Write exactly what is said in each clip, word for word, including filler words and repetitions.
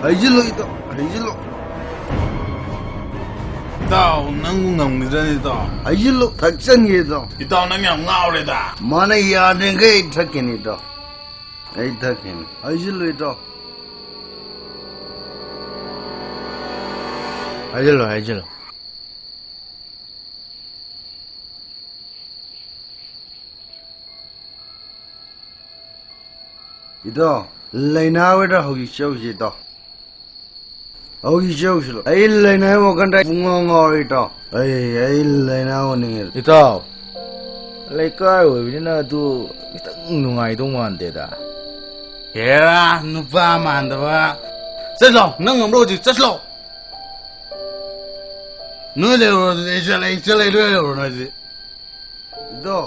ꯍꯩꯖꯤꯜꯂꯨ ꯏꯇꯥꯎ, ꯍꯩꯖꯤꯜꯂꯨ꯫ ꯏꯇꯥꯎ, ꯅꯪꯕꯨ ꯉꯝꯈꯤꯗ꯭ꯔꯅꯤ ꯏꯇꯥꯎ? ꯍꯩꯖꯤꯜꯂꯨ, ꯊꯛꯆꯟꯒꯦ ꯏꯇꯥꯎ꯫ ꯏꯇꯥꯎ, ꯅꯪ ꯌꯥꯝ ꯉꯥꯎꯔꯦꯗ꯫ ꯃꯥꯅ ꯌꯥꯗ꯭ꯔꯤꯈꯩ ꯑꯩ ꯊꯛꯀꯅꯤ ꯏꯇꯥꯎ꯫ ꯑꯩ ꯊꯛꯀꯅꯤ꯫ ꯍꯩꯖꯤꯜꯂꯨ ꯏꯇꯥꯎ꯫ ꯍꯩꯖꯤꯜꯂꯨ, ꯍꯩꯖꯤꯜꯂꯨ꯫ ꯏꯇꯥꯎ, ꯂꯩꯅꯥ ꯍꯣꯏꯗ ꯍꯧꯖꯤꯛ ꯆꯧꯁꯤ ꯏꯇꯥꯎ꯫ ꯍꯧꯖꯤꯛ ꯆꯧꯁꯤꯔꯣ? ꯑꯩ ꯂꯩꯅꯥ ꯋꯥꯈꯟꯗ ꯄꯨꯡꯉꯥꯎ ꯉꯥꯎꯔꯦ ꯏꯇꯥꯎ꯫ ꯑꯩ, ꯑꯩ ꯂꯩꯅꯥ ꯑꯣꯟꯅꯤꯡꯉꯦ꯫ ꯏꯇꯥꯎ, ꯂꯩꯀꯥꯏ ꯑꯣꯏꯕꯅꯤꯅ ꯑꯗꯨ ꯈꯤꯇꯪ ꯅꯨꯡꯉꯥꯏꯗꯧ ꯃꯥꯟꯗꯦꯗ꯫ ꯍꯦꯔꯥ, ꯅꯨꯄꯥ ꯃꯥꯟꯗꯕ꯫ ꯆꯠꯂꯣ, ꯅꯪ ꯉꯝꯕ꯭ꯔꯣ ꯍꯧꯖꯤꯛ? ꯆꯠꯂꯣ꯫ ꯅꯣꯏ ꯂꯩꯍꯧꯔꯣ ꯑꯗꯨꯗꯤ, ꯑꯩ ꯆꯠꯂꯦ, ꯑꯩ ꯆꯠꯂꯦ, ꯅꯣꯏ ꯂꯩꯍꯧꯔꯣ ꯅꯣꯏ ꯑꯗꯨꯗꯤ꯫ ꯏꯇꯥꯎ,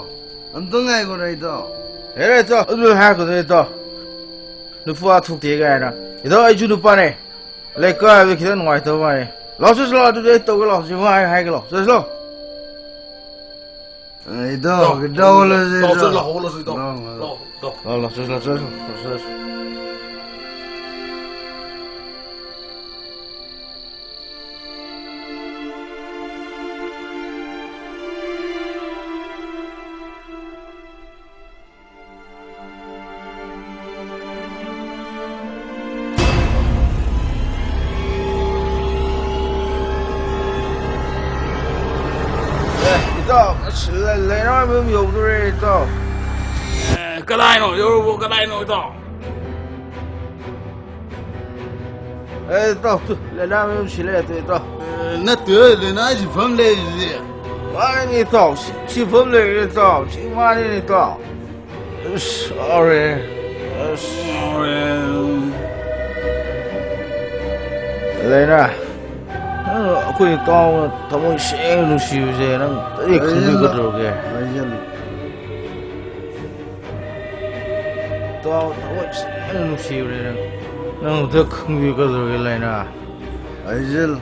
ꯑꯝꯇ ꯉꯥꯏꯈꯣꯅꯦ ꯏꯇꯥꯎ꯫ ꯍꯦꯔꯥ ꯏꯇꯥꯎ, ꯑꯗꯨ ꯍꯥꯏꯔꯛꯀꯅꯨ ꯏꯇꯥꯎ꯫ ꯅꯨꯄꯥ ꯊꯣꯛꯇꯦ ꯀꯥꯏꯅ꯫ ꯏꯇꯥꯎ, ꯑꯩꯁꯨ ꯅꯨꯄꯥꯅꯦ꯫ ꯂꯩꯀꯥꯏꯗ ꯈꯤꯇꯪ ꯅꯨꯡꯉꯥꯏꯇꯕ ꯃꯥꯜꯂꯦ꯫ ꯂꯥꯛꯑꯣ ꯆꯠꯁꯤ ꯂꯥꯛꯑꯣ, ꯑꯗꯨꯗꯤ ꯑꯩ ꯇꯧꯒꯦ ꯂꯥꯛꯑꯣ, ꯁꯤ ꯋꯥ ꯍꯥꯏ-, ꯍꯥꯏꯒꯦ ꯂꯥꯛꯑꯣ, ꯆꯠꯁꯤ ꯂꯥꯛꯑꯣ꯫ ꯏꯇꯥꯎ, ꯏꯇꯥꯎ, ꯏꯇꯥꯎ, ꯂꯥꯛꯑꯣ, ꯂꯥꯛꯑꯣ, ꯂꯥꯛꯑꯣ, ꯆꯠꯁꯤ ꯂꯥꯛꯑꯣ, ꯂꯥꯛꯑꯣ, ꯆꯠꯁꯤ ꯏꯇꯥꯎ꯫ ꯂꯥꯛꯑꯣ, ꯂꯥꯛꯑꯣ꯫ ꯂꯥꯛꯑꯣ, ꯂꯥꯛꯑꯣ, ꯆꯠꯁꯤ ꯂꯥꯛꯑꯣ, ꯆꯠꯁꯤ ꯂꯥꯛꯑꯣ, ꯆꯠꯁꯤ ꯂꯥꯛꯑꯣ꯫ ꯑꯦ, ꯏꯇꯥꯎ, ꯑꯁ, ꯂꯩ-, ꯂꯩꯔꯥꯡ ꯃꯌꯨꯝ ꯌꯧꯗꯣꯔꯦ, ꯏꯇꯥꯎ꯫ ꯑꯦ, ꯀꯗꯥꯏꯅꯣ? ꯌꯧꯔꯕꯣ? ꯀꯗꯥꯏꯅꯣ, ꯏꯇꯥꯎ? ꯑꯦ, ꯏꯇꯥꯎ, ꯇꯨ, ꯂꯩꯅꯥ ꯃꯌꯨꯝ ꯁꯤ ꯂꯩꯔꯦ, ꯇꯨ, ꯏꯇꯥꯎ꯫ ꯑꯦ, ꯅꯠꯇꯦ, ꯂꯩꯅꯥ ꯁꯤꯐꯝ ꯂꯩꯔꯤꯁꯤꯗꯤ꯫ ꯃꯥꯅꯤꯅꯦ, ꯏꯇꯥꯎ, ꯁꯤ, ꯁꯤꯐꯝ ꯂꯩꯔꯦ, ꯏꯇꯥꯎ, ꯁꯤ ꯃꯥꯅꯤꯅꯦ, ꯏꯇꯥꯎ꯫ ꯑꯁ, ꯉꯥꯎꯔꯦ꯫ ꯑꯁ꯫ ꯉꯥꯎꯔꯦ꯫ ꯂꯩꯅꯥ, ꯅꯪ ꯑꯩꯈꯣꯏ ꯏꯇꯥꯎꯅ ꯊꯃꯣꯏ ꯁꯦꯡꯅ ꯅꯨꯡꯁꯤꯕꯁꯦ ꯅꯪ ꯀꯔꯤ ꯈꯪꯕꯤꯒꯗꯧꯔꯒꯦ? ꯂꯩꯖꯜꯂꯨ꯫ ꯏꯇꯥꯎ ꯊꯃꯣꯏ ꯁꯦꯡꯅ ꯅꯨꯡꯁꯤꯕꯅꯦ ꯅꯪ꯫ ꯅꯪ ꯑꯝꯇ ꯈꯪꯕꯤꯒꯗꯧꯔꯒꯦ ꯂꯩꯅꯥ? ꯂꯩꯖꯜꯂꯨ꯫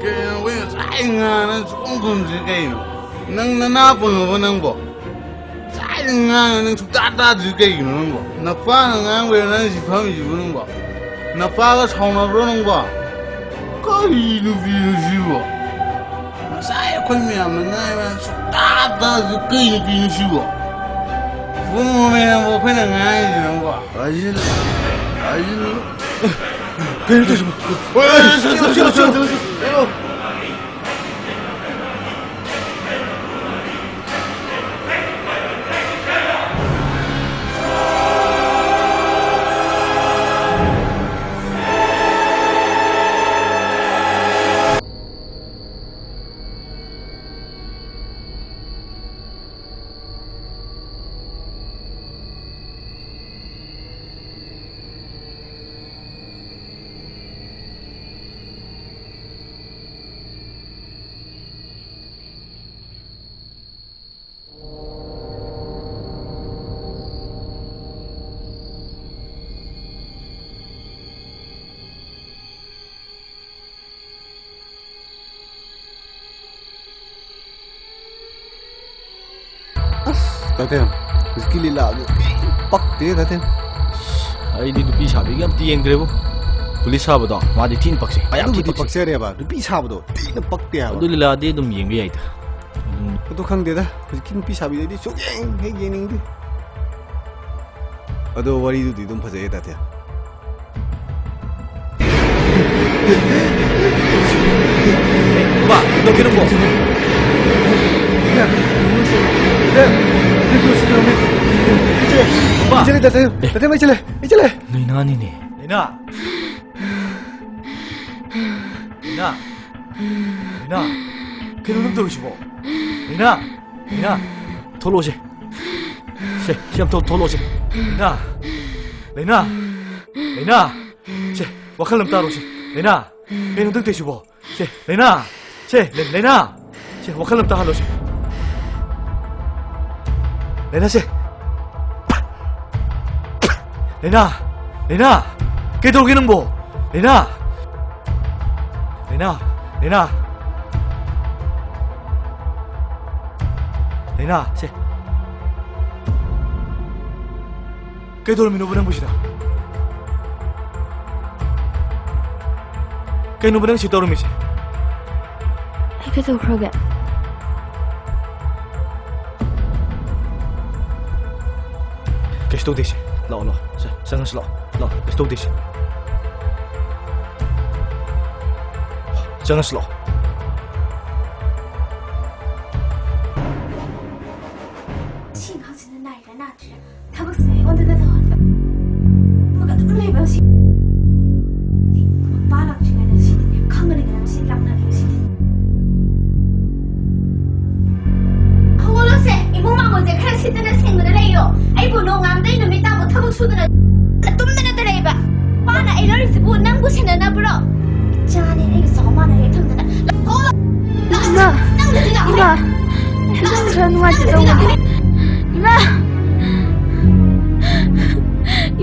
ꯀꯩꯅꯣ ꯑꯩꯈꯣꯏ ꯉꯁꯥꯏ ꯉꯥ ꯅꯪ ꯁꯨꯛꯈꯨꯝ ꯈꯨꯝꯗ꯭ꯔꯤ ꯀꯩꯅꯣ? ꯅꯪ ꯅꯅꯥ ꯄꯪꯉꯕꯣ ꯅꯪꯕꯣ? ꯉꯁꯥꯏꯗ ꯉꯥꯡꯉ ꯅꯪ ꯁꯨꯛꯇꯥ ꯇꯥꯗ꯭ꯔꯤ ꯀꯩꯒꯤꯅꯣ ꯅꯪꯕꯣ? ꯅꯄꯥꯅ ꯉꯥꯡꯕꯩꯔꯣ ꯅꯪ ꯁꯤ ꯐꯝꯃꯤꯁꯤꯕꯨ ꯅꯪꯕꯣ? ꯅꯄꯥꯒ ꯁꯥꯎꯅꯕ꯭ꯔꯣ ꯅꯪꯕꯣ? ꯀꯔꯤ ꯅꯨꯄꯤꯅꯣ ꯁꯤꯕꯣ? ꯉꯁꯥꯏ ꯑꯩꯈꯣꯏ ꯃꯌꯥꯝꯅ ꯉꯥꯏꯕ ꯁꯨꯛꯇꯥ ꯇꯥꯗꯦ꯫ ꯀꯩ ꯅꯨꯄꯤꯅꯣ ꯁꯤꯕꯣ? ꯏꯕꯨꯡꯉꯣ ꯃꯌꯥꯝꯕꯨ ꯑꯩꯈꯣꯏꯅ ꯉꯥꯏꯔꯤꯁꯦ ꯅꯪꯕꯣ? ꯍꯥꯏꯖꯤꯜ-, ꯍꯥꯏꯖꯤꯜ-, ꯀꯩꯅꯣ ꯇꯧꯔꯤꯁꯤꯕꯣ? ꯆꯦꯜꯂꯣ, ꯆꯦꯜꯂꯣ, ꯆꯦꯜꯂꯣ, ꯆꯦꯜꯂꯣ, ꯆꯦꯜꯂꯣ꯫ ꯑꯁ, ꯇꯥꯇꯦꯝ, ꯍꯧꯖꯤꯛꯀꯤ ꯂꯤꯂꯥꯗꯨ ꯊꯤ ꯄꯛꯇꯦ, ꯇꯥꯇꯦꯝ꯫ ꯑꯩꯗꯤ ꯅꯨꯄꯤ ꯁꯥꯕꯤꯒ ꯑꯝꯇ ꯌꯦꯡꯗ꯭ꯔꯦꯕꯨ꯫ ꯄꯨꯂꯤꯁ ꯁꯥꯕꯗꯣ, ꯃꯥꯗꯤ ꯊꯤꯅ ꯄꯛꯆꯩ꯫ ꯃꯌꯥꯝ ꯊꯤ ꯑꯗꯨꯕꯨꯗꯤ ꯄꯛꯆꯩ꯫ ꯄꯛꯆꯔꯦꯕ, ꯅꯨꯄꯤ ꯁꯥꯕꯗꯣ ꯊꯤꯅ ꯄꯛꯇꯦ ꯍꯥꯏꯕ꯫ ꯑꯗꯨ ꯂꯤꯂꯥꯗꯤ ꯑꯗꯨꯝ ꯌꯦꯡꯕ ꯌꯥꯏꯗ꯫ ꯑꯗꯨꯝ ꯑꯗꯨ ꯈꯪꯗꯦꯗ, ꯍꯧꯖꯤꯛꯀꯤ ꯅꯨꯄꯤ ꯁꯥꯕꯤꯗꯩꯗꯤ ꯁꯨꯛꯌꯦꯡ ꯍꯦꯛ ꯌꯦꯡꯅꯤꯡꯗꯦ꯫ ꯑꯗꯣ ꯋꯥꯔꯤꯗꯨꯗꯤ ꯑꯗꯨꯝ ꯐꯖꯩꯌꯦ, ꯇꯥꯇꯦꯝ꯫ ꯕꯥ, ꯀꯩꯗꯧꯒꯦ ꯅꯪꯕꯣ? ꯕꯥ꯫ ꯏꯆꯦꯜꯂꯦ, ꯇꯥꯇꯦꯝ, ꯑꯦ꯫ ꯇꯥꯇꯦꯝ, ꯏꯆꯦꯜꯂꯦ, ꯏꯆꯦꯜꯂꯦ꯫ ꯂꯩꯅꯥꯅꯤꯅꯦ꯫ ꯂꯩꯅꯥ? ꯂꯩꯅꯥ? ꯂꯩꯅꯥ? ꯀꯩꯅꯣ ꯅꯪ ꯇꯧꯔꯤꯁꯤꯕꯣ? ꯂꯩꯅꯥ? ꯂꯩꯅꯥ? ꯊꯣꯛꯂꯛꯑꯣꯁꯦ꯫ ꯁꯦ, ꯁꯤ ꯑꯝꯇ ꯊꯣꯛꯂꯛꯑꯣꯁꯦ꯫ ꯂꯩꯅꯥ? ꯂꯩꯅꯥ? ꯂꯩꯅꯥ? ꯁꯦ, ꯋꯥꯈꯜ ꯑꯝꯇ ꯇꯥꯔꯣꯁꯦ꯫ ꯂꯩꯅꯥ? ꯀꯩꯅꯣ ꯅꯪ ꯇꯧꯔꯤꯁꯤꯕꯣ? ꯁꯦ, ꯂꯩꯅꯥ! ꯁꯦ, ꯂꯩ-, ꯂꯩꯅꯥ! ꯁꯦ, ꯋꯥꯈꯜ ꯑꯝꯇ ꯍꯜꯂꯣꯁꯦ꯫ ꯂꯩꯅꯥ, ꯁꯦ꯫ ꯂꯩꯅꯥ! ꯂꯩꯅꯥ! ꯀꯩꯗꯧꯔꯒꯦ ꯅꯪꯕꯣ? ꯂꯩꯅꯥ! ꯂꯩꯅꯥ! ꯂꯩꯅꯥ! ꯂꯩꯅꯥ, ꯁꯦ꯫ ꯀꯩꯗꯧꯔꯝꯃꯤꯅꯣꯕ ꯅꯪꯕꯨ ꯁꯤꯗ? ꯀꯩꯅꯣꯕ ꯅꯪ ꯁꯤ ꯇꯧꯔꯝꯃꯤꯁꯦ? ꯑꯩ ꯀꯩꯗꯧꯈ꯭ꯔꯒꯦ? ꯀꯩꯁꯨ ꯇꯧꯗꯦ ꯏꯆꯦ꯫ ꯂꯥꯛꯑꯣ, ꯂꯥꯛꯑꯣ꯫ ꯁꯦ, ꯆꯪꯉꯁꯤ ꯂꯥꯛꯑꯣ꯫ ꯂꯥꯛꯑꯣ, ꯀꯩꯁꯨ ꯇꯧꯗꯦ ꯏꯆꯦ꯫ ꯆꯪꯉꯁꯤ ꯂꯥꯛꯑꯣ꯫ ꯁꯤ ꯑꯉꯥꯡꯁꯤꯅ ꯅꯥꯏꯔꯤꯔꯥ ꯅꯥꯗ꯭ꯔꯤꯔꯥ? ꯊꯕꯛꯁꯤꯅ ꯑꯩꯉꯣꯟꯗꯗ ꯇꯧꯍꯟꯕ꯫ ꯊꯕꯛ ꯑꯗꯨꯝ ꯂꯩꯕ ꯁꯤ꯫ ꯃꯄꯥ ꯂꯥꯛꯇ꯭ꯔꯤꯉꯩꯗ ꯁꯤꯗꯤꯅꯦ ꯈꯪꯒꯅꯤꯗꯅ ꯁꯤ ꯂꯥꯛꯅꯕꯤꯕꯁꯤꯗꯤ꯫ ꯍꯧꯒꯠꯂꯣꯁꯦ, ꯏꯃꯨꯡ ꯃꯥꯡꯒꯣꯜꯁꯦ ꯈꯔ ꯁꯤꯠꯇꯅ ꯁꯦꯡꯗꯅ ꯂꯩꯌꯣ꯫ ꯑꯩꯕꯨ ꯅꯣꯡꯉꯥꯟꯕꯗꯩ ꯅꯨꯃꯤꯠ ꯇꯥꯕꯨ ꯊꯕꯛ ꯁꯨꯗꯅ ꯇꯨꯝꯗꯅꯇ ꯂꯩꯕ꯫ ꯃꯥꯅ ꯑꯩ ꯂꯧꯔꯤꯁꯤꯕꯨ ꯅꯪꯕꯨ ꯁꯦꯟꯅꯅꯕ꯭ꯔꯣ? ꯏꯆꯥꯅꯦ, ꯑꯩꯒ ꯆꯥꯎ ꯃꯥꯟꯅꯔꯦ ꯊꯝꯗꯅ꯫ ꯂꯥꯛꯑꯣ, ꯂꯥꯛꯑꯣ, ꯏꯃꯥ! ꯅꯪꯗꯗꯤ ꯂꯥꯛꯑꯣ꯫ ꯏꯃꯥ! ꯏꯃꯥ! ꯈꯔ ꯅꯨꯡꯉꯥꯏꯇꯦ ꯇꯧꯕꯅꯦ꯫ ꯏꯃꯥ!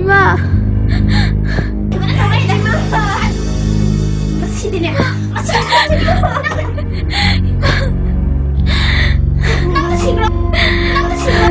ꯏꯃꯥ! ꯃꯁꯤꯗꯤꯅꯦ, ꯃꯁꯤ ꯅꯪ ꯅꯪ ꯁꯤꯈ꯭ꯔꯣ꯫ ꯅꯪ ꯁꯤꯈ꯭ꯔꯣ꯫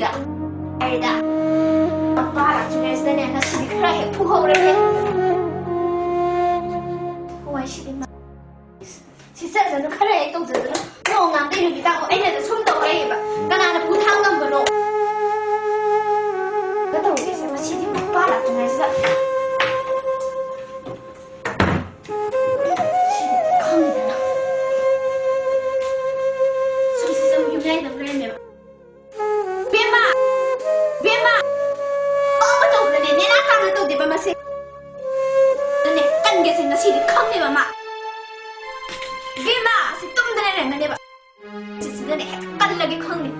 ꯌꯥꯔꯦꯗ꯫ ꯃꯄꯥ ꯂꯥꯛꯇ꯭ꯔꯤꯉꯩꯁꯤꯗꯅꯦ, ꯉꯁꯤꯗꯤ ꯈꯔ ꯍꯦꯛ ꯐꯨꯍꯧꯔꯒꯦ꯫ ꯍꯣꯏ, ꯁꯤꯗꯤ ꯃꯥ-, ꯁꯤ ꯆꯠꯂꯁꯅꯨ, ꯈꯔ ꯍꯦꯛ ꯇꯧꯖꯁꯅꯨ꯫ ꯅꯣꯡ ꯉꯥꯝꯗꯩ ꯅꯨꯃꯤꯗꯥꯡ ꯑꯩꯅꯗ ꯁꯨꯝ ꯇꯧ ꯂꯩꯌꯦꯕ꯫ ꯀꯅꯥꯅ ꯄꯨ ꯊꯥꯡ ꯉꯝꯕꯅꯣ? ꯀꯩꯗꯧꯔꯒꯦ ꯁꯦ? ꯉꯁꯤꯗꯤ ꯃꯄꯥ ꯂꯥꯛꯇ꯭ꯔꯤꯉꯩꯁꯤꯗ꯫ ꯁꯤꯗꯤ ꯈꯪꯗꯦꯗ꯫ ꯁꯨꯝ ꯁꯤ ꯆꯪ ꯌꯨꯝꯌꯥꯏꯗ ꯂꯩꯔꯝꯃꯦꯕ꯫ ꯕꯦꯝꯃ! ꯕꯦꯝꯃ! ꯇꯧꯕ ꯇꯧꯕꯗꯅꯦ, ꯅꯦꯅꯥ ꯇꯥꯅ ꯇꯧꯗꯦꯕ ꯃꯁꯦ꯫ ꯅꯅꯦ, ꯀꯟꯒꯦꯁꯦ ꯉꯁꯤꯗꯤ ꯈꯪꯅꯦꯕ ꯃꯥ꯫ ꯕꯦꯝꯃ! ꯑꯁꯤ ꯇꯨꯝꯗꯅ ꯂꯩꯔꯝꯃꯅꯦꯕ꯫ ꯁꯤꯁꯤꯗꯅꯦ, ꯍꯦꯛꯇ ꯀꯜꯂꯒꯦ ꯈꯪꯅꯤ꯫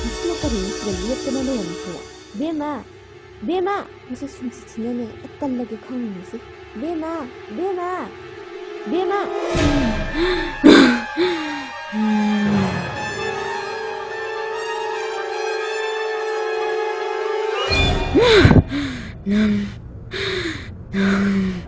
ꯃꯁꯤꯅ ꯀꯔꯤꯅꯣ ꯁꯤꯗ ꯂꯦꯞꯇꯅ ꯂꯩꯔꯝꯃꯤꯁꯤꯕꯣ? ꯕꯦꯝꯃ! ꯕꯦꯝꯃ! ꯃꯁꯤ ꯁꯨꯝꯁꯤꯠꯁꯤꯅꯅꯦ ꯍꯦꯛꯇ ꯀꯜꯂꯒꯦ ꯈꯪꯉꯤꯅꯦ ꯁꯤ꯫ ꯕꯦꯝꯃ! ꯕꯦꯝꯃ! ꯕꯦꯝꯃ! ꯅꯪ, ꯅꯪ, ꯅꯪ꯫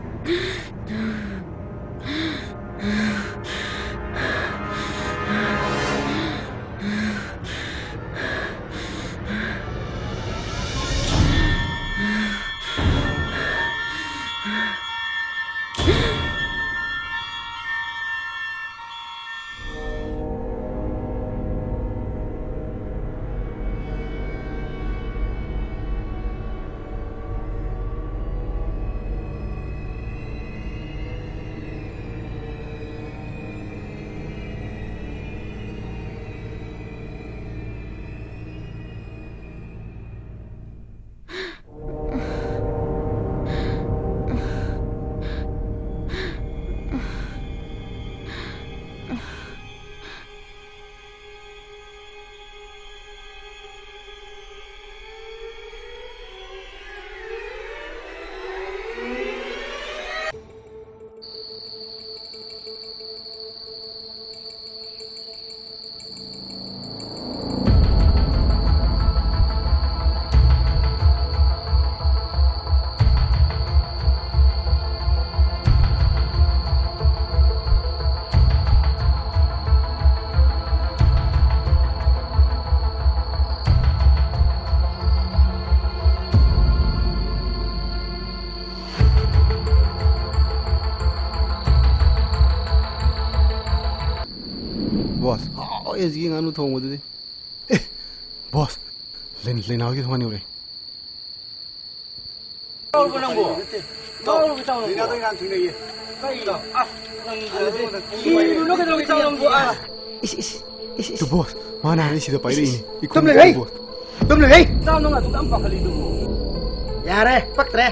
ꯕꯣꯁ, ꯍꯥꯎꯋꯦ ꯍꯧꯖꯤꯛꯀꯤ ꯉꯥꯅꯨ ꯊꯣꯡꯕꯗꯨꯗꯤ꯫ ꯑꯦ, ꯕꯣꯁ, ꯂꯩ-, ꯂꯩꯅꯥꯎꯒꯤ ꯊꯣꯡꯍꯟ ꯌꯧꯔꯦ꯫ ꯉꯥꯎꯔꯕꯣ ꯅꯪꯕꯣ? ꯉꯥꯎꯔꯕꯣ ꯏꯇꯥꯎ ꯅꯪꯕꯣ? ꯂꯩꯅꯥꯗꯣ ꯉꯔꯥꯡ ꯊꯦꯡꯅꯩꯌꯦ꯫ ꯀꯩꯅꯣ? ꯑꯁ, ꯅꯪ ꯀꯤꯔꯨꯅꯨ ꯀꯩꯗꯧꯔꯒꯦ ꯏꯇꯥꯎ ꯅꯪꯕꯣ? ꯑꯁ꯫ ꯏꯁ, ꯏꯁ, ꯏꯁ, ꯏꯁ꯫ ꯇꯨ ꯕꯣꯁ, ꯃꯥꯅ ꯍꯥꯏꯔꯤ ꯁꯤꯗ ꯄꯥꯏꯔꯛꯏꯅꯤ꯫ ꯏꯁ, ꯏꯁ꯫ ꯏꯈꯨꯝ ꯇꯨꯝꯂꯦ, ꯍꯦ! ꯇꯨ ꯕꯣꯁ꯫ ꯇꯨꯝꯂꯦ, ꯍꯦ! ꯏꯇꯥꯎ ꯅꯪ ꯑꯗꯨꯛ ꯌꯥꯝ ꯄꯥꯈꯠꯂꯤꯗꯨꯕꯨ? ꯌꯥꯔꯦ, ꯄꯛꯇ꯭ꯔꯦ꯫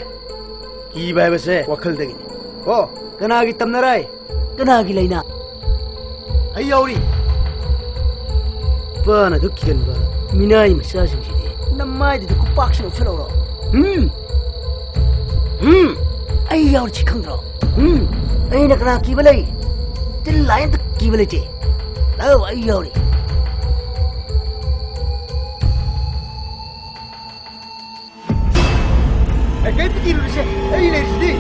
ꯀꯤꯕ ꯍꯥꯏꯕꯁꯦ ꯋꯥꯈꯜꯗꯒꯤꯅꯤ꯫ ꯑꯣ, ꯀꯅꯥꯒꯤ ꯇꯝꯅꯔꯥꯏ? ꯀꯅꯥꯒꯤ ꯂꯩꯅꯥ? ꯑꯩ ꯌꯥꯎꯔꯤ꯫ ꯅꯨꯄꯥꯅ ꯑꯗꯨꯛ ꯀꯤꯒꯟꯕ ꯃꯤꯅꯥꯏ ꯃꯆꯥꯁꯤꯡꯁꯤꯗꯤ ꯅꯃꯥꯏꯗꯨꯗ ꯈꯨꯄꯥꯛꯁꯤꯅ ꯎꯞꯁꯜꯍꯧꯔꯣ꯫ ꯎꯝ꯫ ꯎꯝ꯫ ꯑꯩ ꯌꯥꯎꯔꯤꯁꯤ ꯈꯪꯗ꯭ꯔꯣ? ꯎꯝ꯫ ꯑꯩꯅ ꯀꯅꯥ ꯀꯤꯕ ꯂꯩ? ꯇꯤꯜ ꯂꯥꯏ ꯑꯝꯇ ꯀꯤꯕ ꯂꯩꯇꯦ꯫ ꯂꯥꯛꯑꯣ, ꯑꯩ ꯌꯥꯎꯔꯤ꯫ ꯑꯦ, ꯀꯩꯝꯇ ꯀꯤꯔꯨꯅꯨꯁꯦ, ꯑꯩ ꯂꯩꯔꯤꯁꯤꯗꯤ꯫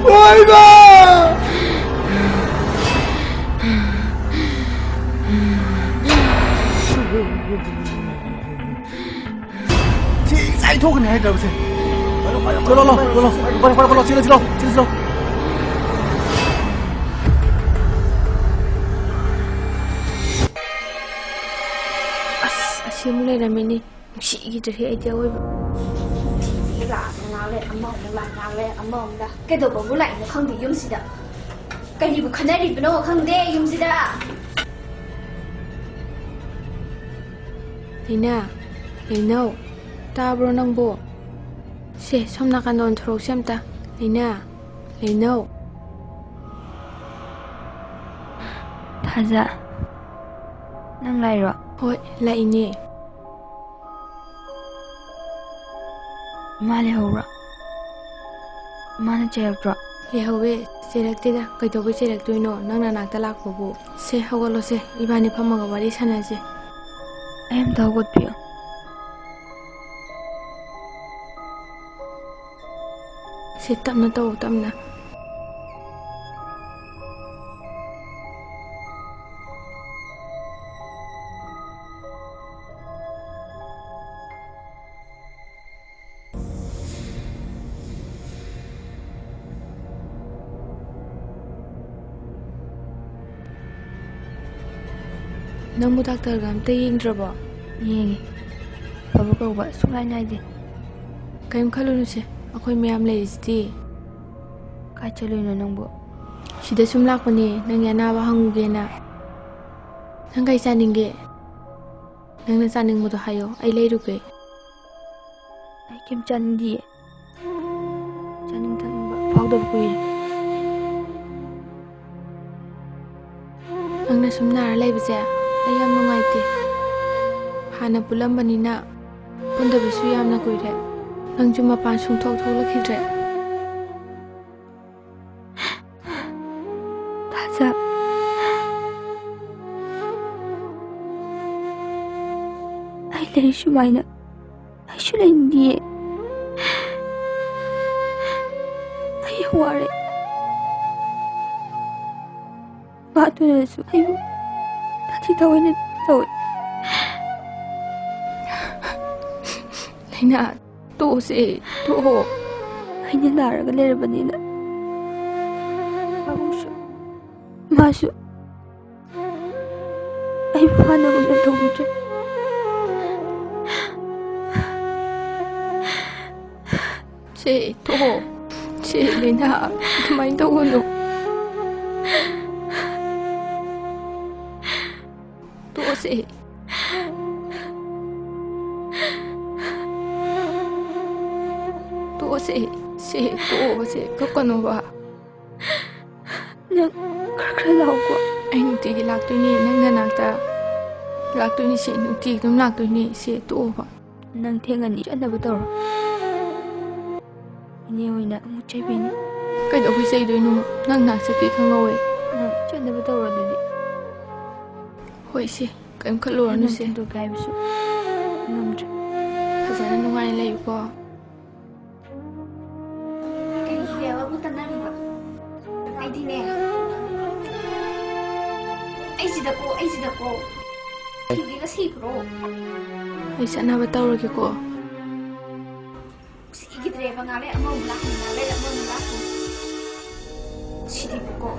ꯑꯣꯏꯃꯥ! ꯁꯤ ꯉꯁꯥꯏ ꯊꯣꯛꯀꯅꯤ ꯍꯥꯏꯗ꯭ꯔꯕꯁꯦ? ꯆꯠꯂꯣ, ꯂꯣ, ꯂꯣ, ꯂꯣ, ꯐꯔꯦ, ꯐꯔꯦ, ꯐꯔꯦ, ꯆꯦꯜꯂꯣ, ꯆꯦꯜꯂꯣ, ꯆꯦꯜꯂꯣ, ꯆꯦꯜꯂꯣ꯫ ꯑꯁ, ꯑꯁꯤ ꯑꯃꯨꯛ ꯂꯩꯔꯝꯃꯤꯅꯦ꯫ ꯅꯨꯡꯁꯤꯈꯤꯗ꯭ꯔꯦꯍꯦ ꯑꯩꯗꯤ ꯑꯋꯣꯏꯕ꯫ ꯂꯥꯛꯑꯒ ꯉꯥꯡ ꯂꯩ, ꯑꯃꯃꯨꯛ ꯂꯥꯛ, ꯉꯥꯡ ꯂꯩ, ꯑꯃꯃꯨꯛ ꯂꯥꯛ꯫ ꯀꯩꯗꯧꯕꯕꯨ ꯂꯥꯛꯏꯅꯣ ꯈꯪꯗꯦ ꯌꯨꯝꯁꯤꯗ꯫ ꯀꯔꯤꯕꯨ ꯈꯟꯅꯔꯤꯕꯅꯣ ꯈꯪꯗꯦ ꯌꯨꯝꯁꯤꯗ꯫ ꯂꯩꯅꯥ, ꯂꯩꯅꯧ, ꯇꯥꯕ꯭ꯔꯣ ꯅꯪꯕꯣ? ꯁꯦ, ꯁꯣꯝ ꯅꯥꯀꯟꯗ ꯑꯣꯟꯊꯣꯔꯛꯎꯁꯦ ꯑꯝꯇ꯫ ꯂꯩꯅꯥ, ꯂꯩꯅꯧ꯫ ꯊꯥꯖ, ꯅꯪ ꯂꯥꯛꯏꯔꯣ? ꯍꯣꯏ, ꯂꯥꯛꯏꯅꯦ꯫ ꯏꯃꯥ ꯂꯩꯍꯧꯕ꯭ꯔꯣ? ꯏꯃꯥꯅ ꯆꯩꯔꯛꯇ꯭ꯔꯣ? ꯂꯩꯍꯧꯋꯦ, ꯆꯩꯔꯛꯇꯦꯗ꯫ ꯀꯩꯗꯧꯕꯩ ꯆꯩꯔꯛꯇꯣꯏꯅꯣ? ꯅꯪ ꯅꯅꯥꯛꯇ ꯂꯥꯛꯄꯕꯨ꯫ ꯁꯦ, ꯍꯧꯒꯠꯂꯣꯁꯦ, ꯏꯕꯥꯅꯤ ꯐꯝꯃꯒ ꯋꯥꯔꯤ ꯁꯥꯟꯅꯁꯦ꯫ ꯑꯩ ꯑꯝꯇ ꯍꯧꯒꯠꯄꯤꯌꯣ꯫ ꯁꯦ, ꯇꯞꯅ ꯇꯧ, ꯇꯞꯅ꯫ ꯅꯪꯕꯨ ꯗꯥꯛꯇꯔꯒ ꯑꯝꯇ ꯌꯦꯡꯗ꯭ꯔꯕꯣ? ꯌꯦꯡꯉꯤ꯫ ꯐꯕ ꯀꯧꯕ ꯁꯨꯡꯅꯥꯏ ꯅꯥꯏꯗꯦ꯫ ꯀꯔꯤꯝ ꯈꯜꯂꯨꯅꯨꯁꯦ, ꯑꯩꯈꯣꯏ ꯃꯌꯥꯝ ꯂꯩꯔꯤꯁꯤꯗꯤ꯫ ꯀꯥꯏ ꯆꯠꯂꯨꯏꯅꯣ ꯅꯪꯕꯨ? ꯁꯤꯗ ꯁꯨꯝ ꯂꯥꯛꯄꯅꯦ, ꯅꯪꯒꯤ ꯑꯅꯥꯕ ꯍꯪꯉꯨꯒꯦꯅ꯫ ꯅꯪ ꯀꯩ ꯆꯥꯅꯤꯡꯒꯦ? ꯅꯪꯅ ꯆꯥꯅꯤꯡꯕꯗꯣ ꯍꯥꯏꯌꯣ, ꯑꯩ ꯂꯩꯔꯨꯒꯦ꯫ ꯑꯩ ꯀꯩꯝ ꯆꯥꯅꯤꯡꯗꯤꯌꯦ꯫ ꯆꯥꯅꯤꯡ ꯊꯛꯅꯤꯡꯕ ꯐꯥꯎꯗꯕ ꯀꯨꯏꯔꯦ꯫ ꯅꯪꯅ ꯁꯨꯝ ꯅꯥꯔ ꯂꯩꯕꯁꯦ ꯑꯩ ꯌꯥꯝ ꯅꯨꯡꯉꯥꯏꯇꯦ꯫ ꯍꯥꯟꯅ ꯄꯨꯜꯂꯝꯕꯅꯤꯅ ꯄꯨꯟꯗꯕꯁꯨ ꯌꯥꯝꯅ ꯀꯨꯏꯔꯦ꯫ ꯅꯪꯁꯨ ꯃꯄꯥꯟ ꯁꯨꯡꯊꯣꯛ ꯊꯣꯛꯂꯛꯈꯤꯗ꯭ꯔꯦ꯫ ꯊꯥꯖ, ꯑꯩ ꯂꯩ ꯁꯨꯃꯥꯏꯅ꯫ ꯑꯩꯁꯨ ꯂꯩꯅꯤꯡꯗꯤꯌꯦ꯫ ꯑꯩ ꯌꯥꯝ ꯋꯥꯔꯦ꯫ ꯃꯥꯗꯨꯅꯁꯨ ꯑꯩꯕꯨ ꯇꯥꯊꯤ ꯇꯥꯑꯣꯏꯅ ꯇꯧꯋꯦ꯫ ꯂꯩꯅꯥ, ꯇꯣꯛꯑꯣꯁꯦ, ꯇꯣꯛꯑꯣ꯫ ꯑꯩꯅ ꯅꯥꯔꯒ ꯂꯩꯔꯕꯅꯤꯅ ꯄꯥꯕꯨꯡꯁꯨ, ꯃꯥꯁꯨ ꯑꯩꯕꯨ ꯍꯥꯟꯅꯒꯨꯝꯅ ꯇꯧꯕꯤꯗ꯭ꯔꯦ꯫ ꯁꯦ, ꯇꯣꯛꯑꯣ꯫ ꯁꯦ, ꯂꯩꯅꯥ, ꯑꯗꯨꯃꯥꯏꯅ ꯇꯧꯒꯅꯨ꯫ ꯇꯣꯛꯑꯣꯁꯦ꯫ ꯇꯣꯛꯑꯣꯁꯦ꯫ ꯁꯦ, ꯇꯣꯛꯑꯣꯁꯦ꯫ ꯀꯞꯀꯅꯣꯕ꯫ ꯅꯪ ꯈꯔ ꯈꯔ ꯂꯥꯛꯎꯀꯣ꯫ ꯑꯩ ꯅꯨꯡꯇꯤꯒꯤ ꯂꯥꯛꯇꯣꯏꯅꯦ ꯅꯪ ꯅꯅꯥꯛꯇ꯫ ꯂꯥꯛꯇꯣꯏꯅꯦ ꯁꯦ, ꯅꯨꯡꯇꯤꯒꯤ ꯑꯗꯨꯝ ꯂꯥꯛꯇꯣꯏꯅꯦ ꯁꯦ, ꯇꯣꯛꯑꯣꯕ꯫ ꯅꯪ ꯊꯦꯡꯉꯅꯤ, ꯆꯠꯅꯕ ꯇꯧꯔꯣ꯫ ꯏꯅꯦ ꯍꯣꯏꯅ ꯑꯃꯨꯛ ꯆꯩꯕꯤꯅꯤ꯫ ꯀꯩꯗꯧꯕꯩ ꯆꯩꯗꯣꯏꯅꯣ? ꯅꯪ ꯅꯥꯛ ꯆꯠꯀꯦ ꯈꯪꯍꯧꯋꯦ꯫ ꯅꯪ ꯆꯠꯅꯕ ꯇꯧꯔꯣ ꯑꯗꯨꯗꯤ꯫ ꯍꯣꯏ ꯏꯆꯦ, ꯀꯩꯝ ꯈꯜꯂꯨꯔꯅꯨ ꯅꯪ ꯏꯆꯦ꯫ ꯊꯤꯟꯗꯣꯛꯀꯦ ꯍꯥꯏꯕꯁꯨ ꯉꯝꯗ꯭ꯔꯦ꯫ ꯐꯖꯅ ꯅꯨꯡꯉꯥꯏꯅ ꯂꯩꯌꯨꯀꯣ꯫ ꯀꯔꯤ ꯂꯦꯕꯕꯨ ꯇꯟꯅꯔꯤꯕ? ꯑꯩꯗꯤꯅꯦ, ꯑꯩꯁꯤꯗꯀꯣ, ꯑꯩꯁꯤꯗꯀꯣ, ꯁꯤꯒꯦꯒ ꯁꯤꯈ꯭ꯔꯣ꯫ ꯑꯩ ꯆꯠꯅꯕ ꯇꯧꯔꯒꯦꯀꯣ꯫ ꯁꯤꯈꯤꯗ꯭ꯔꯦꯕ, ꯉꯥꯛ ꯂꯩ ꯑꯃꯃꯨꯛ ꯂꯥꯛꯀꯅꯤ, ꯉꯥꯛ ꯂꯩ ꯑꯃꯃꯨꯛ ꯂꯥꯛꯀꯅꯤ꯫ ꯁꯤꯗꯤꯕꯀꯣ꯫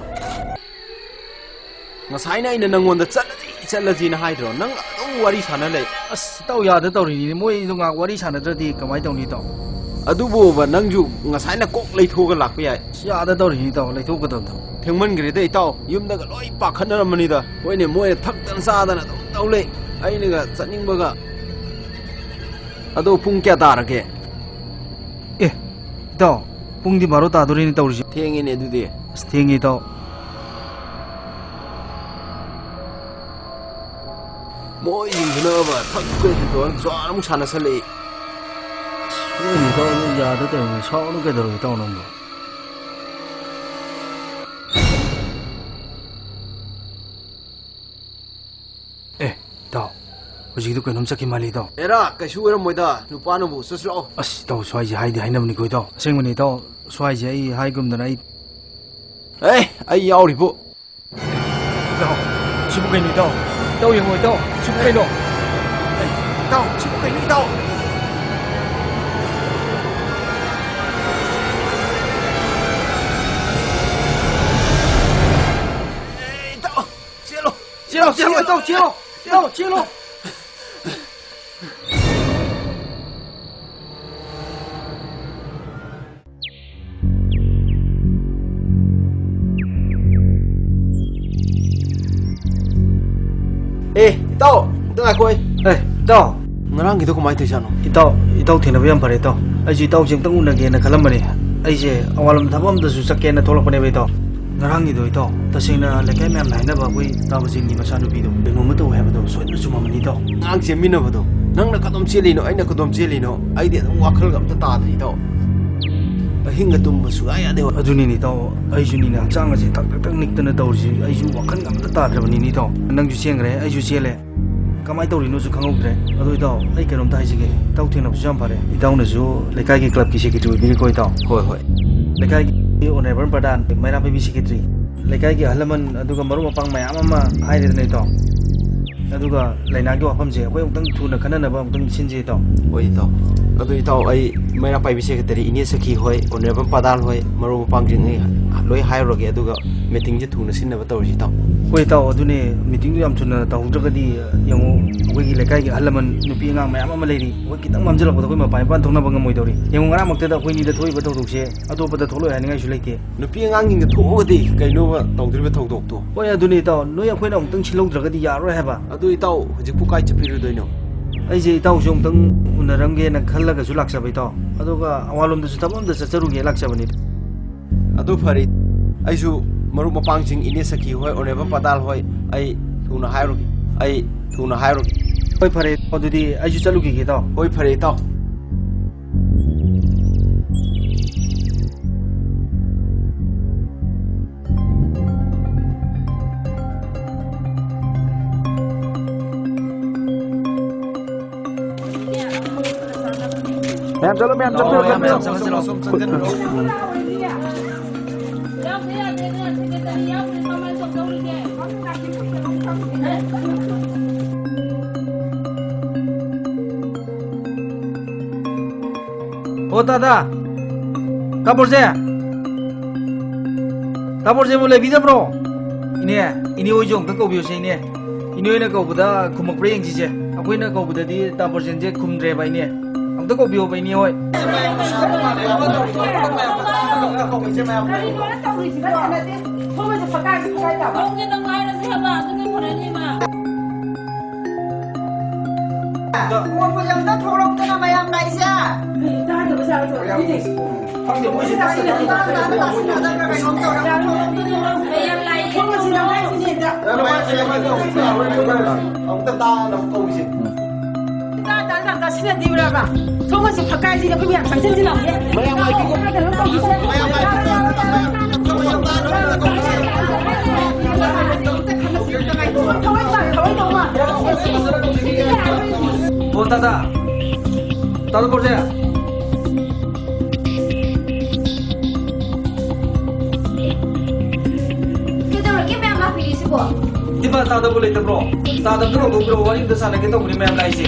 ꯉꯁꯥꯏꯅ ꯑꯩꯅ ꯅꯪꯉꯣꯟꯗ ꯆꯠꯂꯗꯤ ꯆꯠꯂꯁꯤꯅ ꯍꯥꯏꯗ꯭ꯔꯣ? ꯅꯪ ꯑꯗꯨꯝ ꯋꯥꯔꯤ ꯁꯥꯟꯅ ꯂꯩ꯫ ꯑꯁ, ꯏꯇꯥꯎ, ꯌꯥꯗ ꯇꯧꯔꯤꯅꯤꯅꯦ꯫ ꯃꯣꯏꯗꯣ ꯉꯥꯏꯍꯥꯛ ꯋꯥꯔꯤ ꯁꯥꯟꯅꯗ꯭ꯔꯗꯤ ꯀꯃꯥꯏꯅ ꯇꯧꯅꯤ, ꯏꯇꯥꯎ? ꯑꯗꯨꯕꯨꯕ, ꯅꯪꯁꯨ ꯉꯁꯥꯏꯅ ꯀꯣꯛ ꯂꯩꯊꯣꯛꯑꯒ ꯂꯥꯛꯄ ꯌꯥꯏ꯫ ꯑꯁ, ꯌꯥꯗ ꯇꯧꯔꯤꯅꯤ, ꯏꯇꯥꯎ, ꯂꯩꯊꯣꯛꯀꯗꯕꯗꯣ꯫ ꯊꯦꯡꯃꯟꯈ꯭ꯔꯦꯗ, ꯏꯇꯥꯎ꯫ ꯌꯨꯝꯗꯒ ꯂꯣꯏ ꯄꯥꯈꯠꯅꯔꯝꯃꯅꯤꯗ꯫ ꯍꯣꯏꯅꯦ, ꯃꯣꯏꯅ ꯊꯛꯇꯅ ꯆꯥꯗꯅ ꯑꯗꯨꯝ ꯇꯧ ꯂꯩ꯫ ꯑꯩꯅꯒ ꯆꯠꯅꯤꯡꯕꯒ꯫ ꯑꯗꯣ ꯄꯨꯡ ꯀꯌꯥ ꯇꯥꯔꯒꯦ? ꯑꯦ, ꯏꯇꯥꯎ, ꯄꯨꯡꯗꯤ ꯕꯥꯔꯣ ꯇꯥꯗꯣꯔꯤꯅꯦ ꯇꯧꯔꯤꯁꯦ꯫ ꯊꯦꯡꯉꯦꯅꯦ ꯑꯗꯨꯗꯤ꯫ ꯑꯁ, ꯊꯦꯡꯉꯦ, ꯏꯇꯥꯎ꯫ ꯃꯣꯏꯁꯤꯡꯗꯨꯅꯕ ꯊꯛꯄꯒꯤ ꯇꯧꯔ ꯖ꯭ꯋꯥꯔ ꯑꯃꯨꯛ ꯁꯥꯟꯅꯁꯜꯂꯛꯏ꯫ ꯃꯣꯏꯅ ꯏꯇꯥꯎ ꯌꯥꯗ ꯇꯧꯔꯤꯅꯦ꯫ ꯁꯥꯎꯅꯨ ꯀꯩꯗꯧꯔꯒꯦ ꯏꯇꯥꯎ ꯅꯪꯕꯨ? ꯑꯦ, ꯏꯇꯥꯎ, ꯍꯧꯖꯤꯛꯀꯤꯗꯨ ꯀꯩꯅꯣꯝ ꯆꯠꯈꯤ ꯃꯥꯜꯂꯤ, ꯏꯇꯥꯎ꯫ ꯑꯦꯔꯥ, ꯀꯩꯁꯨ ꯑꯣꯏꯔꯝꯃꯣꯏꯗ, ꯅꯨꯄꯥꯅꯕꯨ꯫ ꯆꯠꯁꯤ ꯂꯥꯛꯑꯣ꯫ ꯑꯁ, ꯏꯇꯥꯎ, ꯁ꯭ꯋꯥꯏꯁꯦ ꯍꯥꯏꯗꯤ ꯍꯥꯏꯅꯕꯅꯤꯀꯣ, ꯏꯇꯥꯎ꯫ ꯑꯁꯦꯡꯕꯅꯤ, ꯏꯇꯥꯎ, ꯁ꯭ꯋꯥꯏꯁꯦ ꯑꯩ ꯍꯥꯏꯒꯨꯝꯗꯅ ꯑꯩ ꯑꯦ, ꯑꯩ ꯌꯥꯎꯔꯤꯕꯨ꯫ ꯏꯇꯥꯎ, ꯁꯤꯕꯨ ꯀꯩꯅꯣ, ꯏꯇꯥꯎ? ꯏꯇꯥꯎ, ꯌꯦꯡꯉꯣ, ꯏꯇꯥꯎ, ꯁꯤꯕꯨ ꯀꯩꯅꯣ? ꯑꯦ, ꯏꯇꯥꯎ, ꯁꯤꯕꯨ ꯀꯩꯅꯣ, ꯏꯇꯥꯎ? ꯑꯦ, ꯏꯇꯥꯎ, ꯆꯦꯜꯂꯣ꯫ ꯆꯦꯜꯂꯣ, ꯆꯦꯜꯂꯣ, ꯏꯇꯥꯎ, ꯆꯦꯜꯂꯣ꯫ ꯏꯇꯥꯎ, ꯆꯦꯜꯂꯣ꯫ ꯑꯦ, ꯏꯇꯥꯎ, ꯑꯝꯇ ꯉꯥꯏꯈꯣ ꯑꯩ꯫ ꯑꯦ, ꯏꯇꯥꯎ꯫ ꯉꯔꯥꯡꯒꯤꯗꯣ ꯀꯃꯥꯏꯅ ꯇꯧꯔꯤꯖꯥꯠꯅꯣ? ꯏꯇꯥꯎ, ꯏꯇꯥꯎ ꯊꯦꯡꯅꯕ ꯌꯥꯝ ꯐꯔꯦ, ꯏꯇꯥꯎ꯫ ꯑꯩꯁꯨ ꯏꯇꯥꯎꯁꯦ ꯑꯝꯇꯪ ꯎꯅꯒꯦꯅ ꯈꯜꯂꯝꯕꯅꯦ꯫ ꯑꯩꯁꯦ ꯑꯋꯥꯡꯂꯝ ꯊꯕꯛ ꯑꯝꯗꯁꯨ ꯆꯠꯀꯦꯅ ꯊꯣꯛꯂꯛꯄꯅꯦꯕ, ꯏꯇꯥꯎ꯫ ꯉꯔꯥꯡꯒꯤꯗꯣ, ꯏꯇꯥꯎ, ꯇꯁꯦꯡꯅ ꯂꯩꯀꯥꯏ ꯃꯌꯥꯝꯅ ꯍꯥꯏꯅꯕ ꯑꯩꯈꯣꯏ ꯇꯥꯕ ꯆꯤꯡꯒꯤ ꯃꯆꯥꯅꯨꯄꯤꯗꯣ ꯀꯩꯅꯣꯝꯃ ꯇꯧꯋꯦ ꯍꯥꯏꯕꯗꯣ ꯁꯣꯏꯗꯅ ꯆꯨꯝꯃꯝꯃꯅꯤ, ꯏꯇꯥꯎ꯫ ꯑꯉꯥꯡ ꯆꯦꯟꯃꯤꯟꯅꯕꯗꯣ, ꯅꯪꯅ ꯀꯗꯣꯝ ꯆꯦꯜꯂꯤꯅꯣ, ꯑꯩꯅ ꯀꯗꯣꯝ ꯆꯦꯜꯂꯤꯅꯣ, ꯑꯩꯗꯤ ꯑꯗꯨꯝ ꯋꯥꯈꯜꯒ ꯑꯝꯇ ꯇꯥꯗ꯭ꯔꯦ, ꯏꯇꯥꯎ꯫ ꯑꯍꯤꯡꯒ ꯇꯨꯝꯕ ꯁꯨꯡꯌꯥ ꯌꯥꯗꯦ꯫ ꯑꯗꯨꯅꯤꯅꯦ, ꯏꯇꯥꯎ, ꯑꯩꯁꯨꯅꯤꯅꯦ, ꯍꯛꯆꯥꯡ ꯑꯁꯦ ꯊꯛ ꯊꯛ ꯊꯛ ꯅꯤꯛꯇꯅ ꯇꯧꯔꯤꯁꯦ꯫ ꯑꯩꯁꯨ ꯋꯥꯈꯜꯒ ꯑꯝꯇ ꯇꯥꯗ꯭ꯔꯕꯅꯤꯅꯦ, ꯏꯇꯥꯎ꯫ ꯅꯪꯁꯨ ꯆꯦꯟꯈ꯭ꯔꯦ, ꯑꯩꯁꯨ ꯆꯦꯜꯂꯦ꯫ ꯀꯃꯥꯏꯅ ꯇꯧꯔꯤꯅꯣꯁꯨ ꯈꯪꯍꯧꯗ꯭ꯔꯦ꯫ ꯑꯗꯣ ꯏꯇꯥꯎ, ꯑꯩ ꯀꯩꯅꯣꯝꯇ ꯍꯥꯏꯖꯒꯦ꯫ ꯏꯇꯥꯎ ꯊꯦꯡꯅꯕꯁꯨ ꯌꯥꯝ ꯐꯔꯦ꯫ ꯏꯇꯥꯎꯅꯁꯨ ꯂꯩꯀꯥꯏꯒꯤ ꯀ꯭ꯂꯕꯀꯤ ꯁꯦꯀ꯭ꯔꯦꯇꯔꯤ ꯑꯣꯏꯕꯤꯔꯤꯀꯣ, ꯏꯇꯥꯎ? ꯍꯣꯏ, ꯍꯣꯏ꯫ ꯂꯩꯀꯥꯏꯒꯤ ꯑꯣꯅꯔꯦꯕꯜ ꯄ꯭ꯔꯙꯥꯟ, ꯃꯩꯔꯥ ꯄꯥꯏꯕꯤ ꯁꯦꯀ꯭ꯔꯦꯇꯔꯤ, ꯂꯩꯀꯥꯏꯒꯤ ꯑꯍꯜ ꯂꯃꯟ, ꯑꯗꯨꯒ ꯃꯔꯨꯞ ꯃꯄꯥꯡ ꯃꯌꯥꯝ ꯑꯃ ꯍꯥꯏꯔꯦꯗꯅ, ꯏꯇꯥꯎ꯫ ꯑꯗꯨꯒ ꯂꯩꯅꯥꯒꯤ ꯋꯥꯐꯝꯁꯦ ꯑꯩꯈꯣꯏ ꯑꯃꯨꯛꯇꯪ ꯊꯨꯅ ꯈꯟꯅꯅꯕ ꯑꯃꯨꯛꯇꯪ ꯁꯤꯟꯁꯦ, ꯏꯇꯥꯎ꯫ ꯍꯣꯏ, ꯏꯇꯥꯎ꯫ ꯑꯗꯨ ꯏꯇꯥꯎ, ꯑꯩ ꯃꯩꯔꯥ ꯄꯥꯏꯕꯤ ꯁꯦꯀ꯭ꯔꯦꯇꯔꯤ ꯏꯅꯦ ꯁꯈꯤ ꯍꯣꯏ, ꯑꯣꯅꯔꯦꯕꯜ ꯄꯗꯥꯜ ꯍꯣꯏ, ꯃꯔꯨꯞ ꯃꯄꯥꯡꯁꯤꯡ ꯑꯩ ꯂꯣꯏ ꯍꯥꯏꯔꯨꯔꯒꯦ, ꯑꯗꯨꯒ ꯃꯤꯇꯤꯡꯁꯦ ꯊꯨꯅ ꯁꯤꯟꯅꯕ ꯇꯧꯔꯁꯤ ꯏꯇꯥꯎ꯫ ꯍꯣꯏ ꯏꯇꯥꯎ, ꯑꯗꯨꯅꯦ, ꯃꯤꯇꯤꯡꯗꯨ ꯌꯥꯝ ꯊꯨꯅ ꯇꯧꯍꯧꯗ꯭ꯔꯒꯗꯤ ꯌꯦꯡꯉꯨ, ꯑꯩꯈꯣꯏꯒꯤ ꯂꯩꯀꯥꯏꯒꯤ ꯑꯍꯜ ꯂꯃꯟ, ꯅꯨꯄꯤ ꯑꯉꯥꯡ ꯃꯌꯥꯝ ꯑꯃ ꯂꯩꯔꯤ, ꯑꯩꯈꯣꯏ ꯈꯤꯇꯪ ꯃꯝꯁꯤꯜꯂꯛꯄꯗ ꯑꯩꯈꯣꯏ ꯃꯄꯥꯟ ꯏꯄꯥꯟ ꯊꯣꯛꯅꯕ ꯉꯝꯃꯣꯏꯗꯧꯔꯤ꯫ ꯌꯦꯡꯉꯨ, ꯉꯔꯥꯡꯃꯛꯇꯗ ꯑꯩꯈꯣꯏ ꯑꯅꯤꯗ ꯊꯣꯛꯏꯕ ꯊꯧꯗꯣꯛꯁꯦ ꯑꯇꯣꯞꯄꯗ ꯊꯣꯛꯂꯣꯏ ꯍꯥꯏꯅꯤꯡꯉꯥꯏꯁꯨ ꯂꯩꯇꯦ꯫ ꯅꯨꯄꯤ ꯑꯉꯥꯡꯁꯤꯡꯗ ꯊꯣꯛꯑꯒꯗꯤ ꯀꯩꯅꯣꯕ ꯇꯧꯗꯣꯔꯤꯕ ꯊꯧꯗꯣꯛꯇꯣ? ꯍꯣꯏ, ꯑꯗꯨꯅꯦ ꯏꯇꯥꯎ, ꯅꯣꯏ ꯑꯩꯈꯣꯏꯅ ꯑꯃꯨꯛꯇꯪ ꯁꯤꯜꯍꯧꯗ꯭ꯔꯒꯗꯤ ꯌꯥꯔꯣꯏ ꯍꯥꯏꯕ꯫ ꯑꯗꯨ ꯏꯇꯥꯎ, ꯍꯧꯖꯤꯛꯄꯨ ꯀꯥꯏ ꯆꯠꯄꯤꯔꯨꯗꯣꯏꯅꯣ? ꯑꯩꯁꯦ ꯏꯇꯥꯎꯁꯨ ꯑꯃꯨꯛꯇꯪ ꯎꯅꯔꯝꯒꯦꯅ ꯈꯜꯂꯒꯁꯨ ꯂꯥꯛꯆꯕ ꯏꯇꯥꯎ, ꯑꯗꯨꯒ ꯑꯋꯥꯂꯣꯝꯗꯁꯨ ꯊꯕꯛ ꯑꯝꯇ ꯆꯠꯆꯔꯨꯒꯦ ꯂꯥꯛꯆꯕꯅꯤ꯫ ꯑꯗꯨ ꯐꯔꯦ, ꯑꯩꯁꯨ ꯃꯔꯨꯞ ꯃꯄꯥꯡꯁꯤꯡ, ꯏꯅꯦ ꯁꯈꯤ ꯍꯣꯏ, ꯑꯣꯅꯔꯦꯕꯜ ꯄꯗꯥꯜ ꯍꯣꯏ, ꯑꯩ ꯊꯨꯅ ꯍꯥꯏꯔꯨꯒꯦ, ꯑꯩ ꯊꯨꯅ ꯍꯥꯏꯔꯨꯒꯦ꯫ ꯍꯣꯏ ꯐꯔꯦ, ꯑꯗꯨꯗꯤ ꯑꯩꯁꯨ ꯆꯠꯂꯨꯈꯤꯒꯦ ꯏꯇꯥꯎ꯫ ꯍꯣꯏ ꯐꯔꯦ ꯏꯇꯥꯎ꯫ ꯃꯌꯥꯝ ꯆꯠꯂꯣ, ꯃꯌꯥꯝ ꯆꯠꯂꯣ, ꯃꯌꯥꯝ ꯆꯠꯂꯣ꯫ ꯑꯣ ꯇꯥꯗ, ꯇꯥ ꯕꯣꯔꯖꯦ, ꯇꯥ ꯕꯣꯔꯖꯦꯕꯨ ꯂꯩꯕꯤꯗꯕ꯭ꯔꯣ? ꯏꯅꯦ, ꯏꯅꯦ ꯍꯣꯏꯁꯨ ꯑꯝꯇ ꯀꯧꯕꯤꯌꯨꯁꯦ ꯏꯅꯦ꯫ ꯏꯅꯦ ꯍꯣꯏꯅ ꯀꯧꯕꯗ ꯈꯨꯝꯃꯛꯄ꯭ꯔꯥ ꯌꯦꯡꯁꯤꯁꯦ꯫ ꯑꯩꯈꯣꯏꯅ ꯀꯧꯕꯗꯗꯤ ꯇꯥ ꯕꯣꯔꯖꯦꯟꯁꯦ ꯈꯨꯝꯗ꯭ꯔꯦꯕ ꯏꯅꯦ꯫ ꯑꯝꯇ ꯀꯧꯕꯤꯌꯣꯕ ꯏꯅꯦ ꯍꯣꯏ꯫ ꯀꯔꯤꯅꯣꯅ ꯇꯧꯔꯤꯁꯤꯕꯣ? ꯁꯥꯟꯅꯗꯦ꯫ ꯁꯣꯝꯒꯁꯦ ꯐꯀꯥꯏꯁꯦ ꯐꯀꯥꯏ ꯇꯥꯕ꯫ ꯅꯣꯡꯁꯦ ꯅꯪ ꯍꯥꯏꯔꯁꯦ ꯍꯥꯏꯕ, ꯑꯗꯨꯅ ꯐꯔꯅꯤꯕ꯫ ꯃꯣꯏ ꯃꯌꯥꯝꯗ ꯊꯣꯛꯂꯛꯇꯅ ꯃꯌꯥꯝ ꯂꯥꯛꯏꯁꯦ꯫ ꯀꯔꯤ ꯇꯥꯗꯕ ꯖꯥꯠꯂꯣ ꯇꯧꯔꯤꯁꯦ? ꯈꯪꯗꯦ, ꯃꯣꯏꯁꯦ ꯇꯥꯁꯤꯟꯅꯗꯦ꯫ ꯃꯌꯥꯝ ꯂꯥꯛꯏ꯫ ꯁꯣꯝꯒꯁꯦ ꯅꯪ ꯍꯥꯏꯁꯤꯅꯦ ꯍꯦꯛꯇ꯫ ꯑꯃꯨꯛꯇ ꯇꯥꯅꯕ ꯀꯧꯔꯤꯁꯦ꯫ ꯇꯥ-, ꯇꯥ-, ꯇꯥ-, ꯇꯥꯁꯤꯟꯅꯗꯤꯕ꯭ꯔꯕ? ꯁꯣꯝꯒꯁꯦ ꯐꯀꯥꯏꯁꯤꯗꯤ ꯑꯩꯈꯣꯏ ꯃꯌꯥꯝ ꯆꯪꯁꯤꯟꯁꯤ ꯂꯥꯎꯅꯦ꯫ ꯃꯌꯥꯝ ꯉꯥꯏꯕꯤꯌꯨ꯫ ꯀꯩꯅꯣ ꯇꯧꯁꯤꯁꯦ꯫ ꯃꯌꯥꯝ ꯉꯥꯏꯕꯤꯌꯨ꯫ ꯊꯋꯥꯏ ꯃꯥ-, ꯊꯋꯥꯏ ꯇꯧ ꯃꯥ꯫ ꯑꯣ, ꯇꯥ, ꯇꯥ꯫ ꯇꯥ, ꯇꯥ, ꯀꯧꯁꯦ꯫ ꯀꯩꯗꯧꯔꯒꯦ ꯃꯌꯥꯝ ꯂꯥꯛꯄꯤꯔꯤꯁꯤꯕꯣ? ꯏꯃꯥ, ꯇꯥꯗꯕ ꯂꯩꯇꯕ꯭ꯔꯣ? ꯇꯥꯗꯕꯗꯣ ꯂꯧꯊꯣꯛꯄꯤꯔꯣ, ꯋꯥꯔꯤ ꯑꯝꯇ ꯁꯥꯟꯅꯒꯦ ꯇꯧꯕꯅꯤ ꯃꯌꯥꯝ ꯂꯥꯛꯏꯁꯦ꯫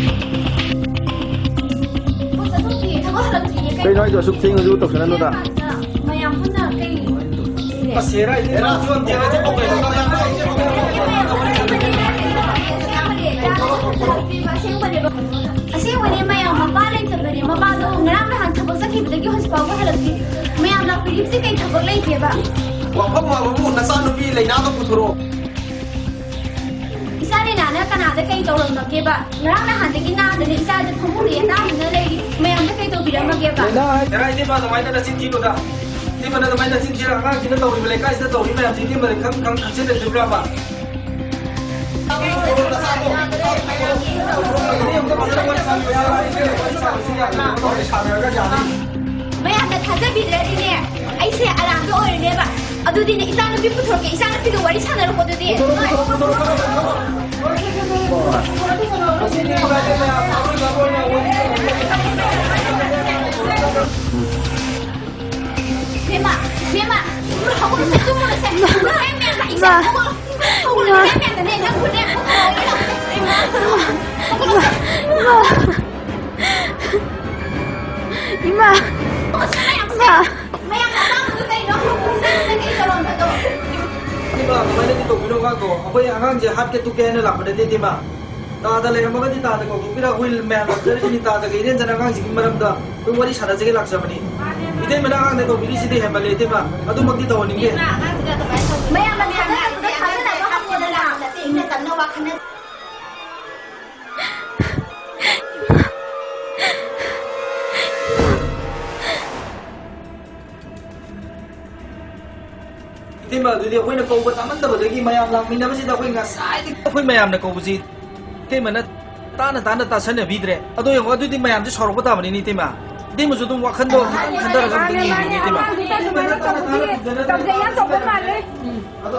ꯄꯣꯠ ꯆꯠꯊꯣꯛ ꯀꯩꯅꯣ ꯍꯥꯏꯗꯣ? ꯑꯁꯨꯛ ꯊꯦꯡꯉꯁꯨ ꯇꯧꯁꯟꯅꯅꯨꯗ꯫ ꯃꯌꯥꯝ ꯄꯨꯟꯅ ꯀꯩ ꯑꯁ, ꯍꯦꯔꯥ, ꯏꯆꯦ, ꯅꯪꯁꯨ ꯑꯝꯇ ꯍꯦꯔꯥ, ꯏꯆꯦ, ꯀꯧꯕ ꯍꯦꯔꯥ, ꯀꯧꯕ ꯍꯦꯔꯥ, ꯀꯧꯕ ꯍꯦꯔꯥ꯫ ꯑꯁꯦꯡꯕꯅꯦ, ꯃꯌꯥꯝ ꯃꯄꯥ ꯂꯩꯇꯕꯅꯦ꯫ ꯃꯄꯥꯗꯣ ꯉꯔꯥꯡ ꯅꯍꯥꯟ ꯊꯕꯛ ꯆꯠꯈꯤꯕꯗꯒꯤ ꯍꯧꯖꯤꯛ ꯐꯥꯎꯕ ꯍꯜꯂꯛꯇ꯭ꯔꯤ꯫ ꯃꯌꯥꯝ ꯂꯥꯛꯄꯤꯔꯤꯕꯁꯦ ꯀꯩ ꯊꯕꯛ ꯂꯩꯒꯦꯕ? ꯋꯥꯐꯝ ꯋꯥꯕꯕꯨ ꯅꯆꯥꯅꯨꯄꯤ ꯂꯩꯅꯥꯗꯣ ꯄꯨꯊꯣꯔꯛꯑꯣ꯫ ꯏꯆꯥ ꯂꯩꯅꯥꯅ ꯀꯅꯥꯗ ꯀꯩ ꯇꯧꯔꯝꯃꯒꯦꯕ? ꯉꯔꯥꯡ ꯅꯍꯥꯟꯗꯒꯤ ꯅꯥꯗꯅ ꯏꯆꯥꯗ ꯐꯃꯨꯡꯗ ꯑꯅꯥꯗꯨꯅ ꯂꯩꯔꯤ꯫ ꯃꯌꯥꯝꯗ ꯀꯩ ꯇꯧꯕꯤꯔꯝꯃꯒꯦꯕ? ꯂꯩꯅꯥ ꯍꯥꯏ- ꯍꯦꯔꯥ, ꯏꯇꯩꯃ ꯑꯗꯨꯃꯥꯏꯅ ꯅꯆꯤꯟ ꯊꯤꯅꯨꯗ꯫ ꯏꯇꯩꯃꯅ ꯑꯗꯨꯃꯥꯏꯅ ꯅꯆꯤꯟ ꯊꯤꯔ ꯑꯉꯥꯡꯁꯤꯅ ꯇꯧꯔꯤꯕ ꯂꯩꯀꯥꯏꯁꯤꯗ ꯇꯧꯔꯤꯕ ꯃꯌꯥꯝꯁꯤ ꯏꯇꯩꯃꯅ ꯈꯪ ꯈꯪ ꯈꯪꯖꯤꯟꯅꯗ꯭ꯔꯤꯕ꯭ꯔꯥꯕ? ꯃꯌꯥꯝꯅ ꯊꯥꯖꯕꯤꯗ꯭ꯔꯗꯤꯅꯦ, ꯑꯩꯁꯦ ꯑꯔꯥꯟꯕ ꯑꯣꯏꯔꯅꯦꯕ꯫ ꯑꯗꯨꯗꯤꯅꯦ, ꯏꯆꯥꯅꯨꯄꯤ ꯄꯨꯊꯣꯔꯛꯀꯦ, ꯏꯆꯥꯅꯨꯄꯤꯒ ꯋꯥꯔꯤ ꯁꯥꯟꯅꯔꯛꯄꯣ ꯑꯗꯨꯗꯤ꯫ ꯃꯦꯝꯃ, ꯃꯦꯝꯃ, ꯍꯧꯒꯠꯂꯁꯦ, ꯇꯨꯝꯃꯨꯔꯁꯦ꯫ ꯃꯌꯥꯝ ꯂꯥꯛꯏꯁꯦ, ꯃꯥ꯫ ꯍꯧꯒꯠꯂꯣ꯫ ꯍꯧꯒꯠꯂꯣ, ꯃꯥ꯫ ꯃꯌꯥꯝ ꯂꯥꯛꯏꯁꯦ, ꯅꯪꯕꯨꯅꯦ꯫ ꯏꯃꯥ꯫ ꯏꯃꯥ꯫ ꯏꯃꯥ꯫ ꯃꯌꯥꯝ ꯂꯥꯛꯏꯁꯦ꯫ ꯏꯃꯥ꯫ ꯃꯌꯥꯝꯅ ꯑꯄꯥꯝꯕꯗꯣ ꯀꯩꯅꯣ? ꯅꯪꯅ ꯀꯩ ꯇꯧꯔꯝꯕꯗꯣ? ꯏꯃꯥ, ꯑꯗꯨꯃꯥꯏꯅꯗꯤ ꯇꯧꯕꯤꯅꯣ ꯑꯉꯥꯡꯗꯣ꯫ ꯑꯩꯈꯣꯏ ꯑꯉꯥꯡꯁꯦ ꯍꯥꯠꯀꯦ ꯇꯨꯞꯀꯦ ꯍꯥꯏꯅ ꯂꯥꯛꯄ ꯅꯠꯇꯦ, ꯏꯃꯥ꯫ ꯇꯥꯗ ꯂꯩꯔꯝꯃꯒꯗꯤ ꯇꯥꯗ ꯀꯧꯊꯣꯛꯄꯤꯔ, ꯑꯩꯈꯣꯏ ꯃꯌꯥꯝ ꯂꯥꯛꯆꯔꯤꯁꯤꯅꯤ꯫ ꯇꯥꯗꯒ ꯏꯔꯦꯟꯖꯅ ꯑꯉꯥꯡꯁꯤꯒꯤ ꯃꯔꯝꯗ ꯑꯗꯨꯝ ꯋꯥꯔꯤ ꯁꯥꯟꯅꯖꯒꯦ ꯂꯥꯛꯆꯕꯅꯤ꯫ ꯏꯇꯩꯃꯅ ꯑꯉꯥꯡꯗ ꯇꯧꯕꯤꯔꯤꯁꯤꯗꯤ ꯍꯦꯟꯃꯜꯂꯦ, ꯏꯇꯩꯃ꯫ ꯑꯗꯨꯃꯛꯇꯤ ꯇꯧꯍꯟꯅꯤꯡꯗꯦ꯫ ꯃꯌꯥꯝꯅ ꯊꯥꯖꯅꯕ ꯍꯥꯞꯄꯣꯗꯅ꯫ ꯏꯇꯩꯃ, ꯑꯗꯨꯗꯤ ꯑꯩꯈꯣꯏꯅ ꯀꯧꯕ ꯇꯥꯃꯟꯗꯕꯗꯒꯤ ꯃꯌꯥꯝ ꯂꯥꯛꯃꯤꯟꯅꯕꯁꯤꯗ ꯑꯩꯈꯣꯏ ꯉꯁꯥꯏꯗꯒꯤ ꯑꯩꯈꯣꯏ ꯃꯌꯥꯝꯅ ꯀꯧꯕꯁꯤ ꯏꯇꯩꯃꯅ ꯇꯥꯅ ꯇꯥꯅ ꯇꯥꯁꯟꯅꯕꯤꯗ꯭ꯔꯦ꯫ ꯑꯗꯣ ꯌꯦꯡꯉꯣ, ꯑꯗꯨꯗꯤ ꯃꯌꯥꯝꯁꯦ ꯁꯥꯎꯔꯛꯄ ꯇꯥꯕꯅꯤꯅꯦ, ꯏꯇꯩꯃ꯫ ꯏꯇꯩꯃꯁꯨ ꯑꯗꯨꯝ ꯋꯥꯈꯟꯗꯣ ꯈꯤꯇꯪ ꯈꯟꯊꯔꯒ ꯑꯝꯇ ꯌꯦꯡꯉꯨꯅꯦ, ꯏꯇꯩꯃ꯫ ꯇꯧꯖꯩ ꯌꯥꯝ ꯇꯧꯕ ꯃꯥꯜꯂꯦ꯫ ꯑꯗꯣ